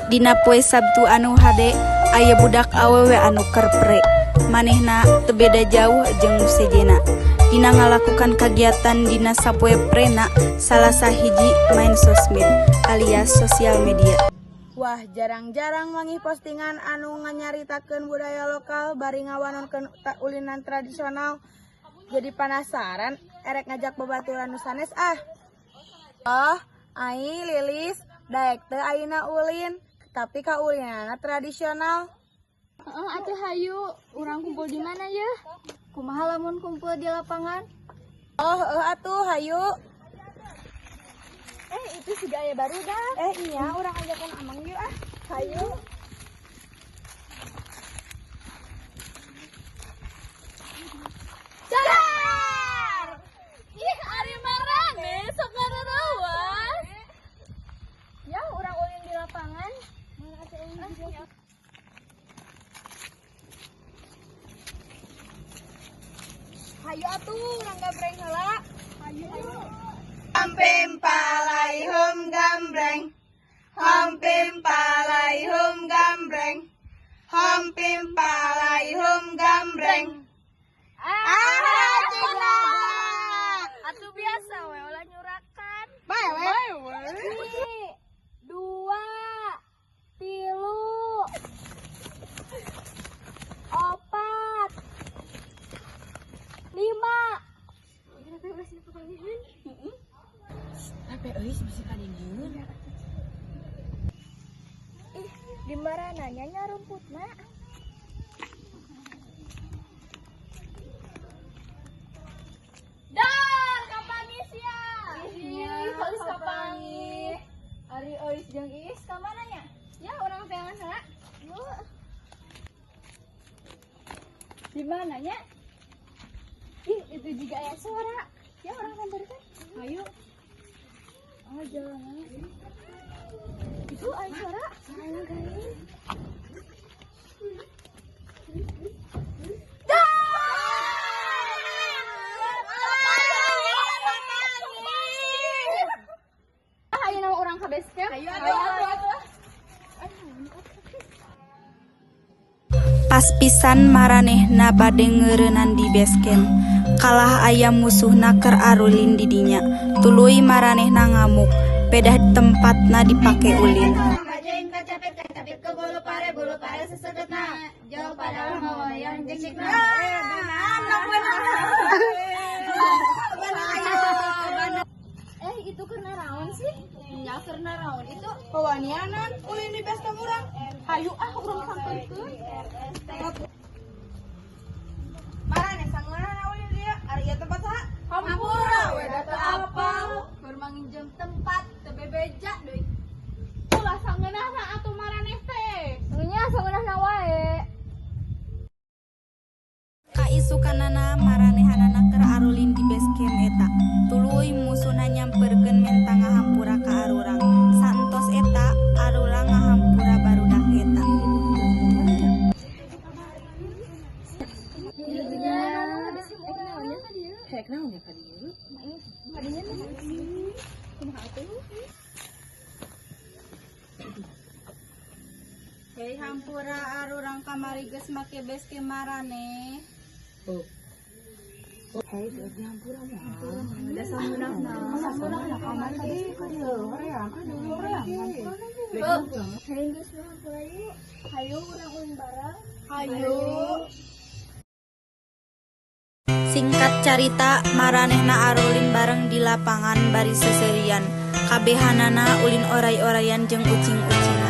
Dina poe Sabtu anu hade aya budak awewe anu keur pre. Manehna teu beda jauh jeung nu sejenna. Dina ngalakukan kagiatan dina sapoe prena salah sahiji main sosmed alias sosial media. Wah, jarang-jarang manggih postingan anu nganyaritakeun budaya lokal bari ngawanonkeun ulinan tradisional. Jadi penasaran erek ngajak babaturan nu sanes ah. Oh, ai Lilis daek teu ayeuna ulin, tapi kaulinanna tradisional. Heeh, atuh hayu, urang kumpul di mana yeuh? Kumaha lamun kumpul di lapangan? Oh, heuh atuh hayu. Itu siga aya barudak. Iya, urang ajakan amang yeuh ah. Hayu. Car! Ih, ari marane sok ngararawas. Ya, urang ulin di lapangan. Hayu atuh, urang gambreng heula. Hayu. Hampim palai hum gambreng. Hampim palai hum gambreng. Hampim palai hum gambreng. Ah, cina. Atuh biasa we ulah nyurakan. Bae we. 1, 2, 3, 4, 5. Tapi euy bisi kadingieun. Ih, di marananya nya rumputna. Dar, kapanggih sia. Ih, halus kapanggih. Ari Euis jeung Iis ka mana nya? Ya, urang teangan heula. Yuk. Di mana nya? Ih, itu juga aya suara. Ya, urang sampeurkeun. Ayo. Oh, jalan. Itu aya suara. Ayo, guys. Ayo nama urang ka base camp. Ayo atuh. Pas pisan maranehna bade ngeureunnan di base camp. Kalah aya musuhna keur arulin di dinya. Tuluy maranehna ngamuk, pedah tempatna dipake ulin. Itu karena raon sih? Nya karena raon itu Kewanianan ulin di base camp urang. Hayu ah urang sampeurkeun. Marane sangeunahna ulin dia, ari ieu tempat saha? Hampura we da teu apal. Keur manginjem tempat teu bebeja deui. Ulah sangeunahna atuh maraneh teh. Nya sangeunahna wae. Kaisukanana maranehanana keur arulin di base camp eta. Tuluy musuhna nyamperkeun menta ngahampura ka arurang. Saentos eta arurang ngahampura barudak eta. Hek naon ya ka dieu? Hei hampura arurang kamari geus make base camp marane. Hei, geus dihampura mah. Da sameunahna. Sameunahna kamari ge ka dieu hoream. Aduh, hoream. Hei geus hampura yuk. Hayu urang ulin bareng. Hayu. Singkat carita, maranehna arulin bareng di lapangan bari seserian. Kabehanana ulin oray-orayan jeung ucing-ucingan.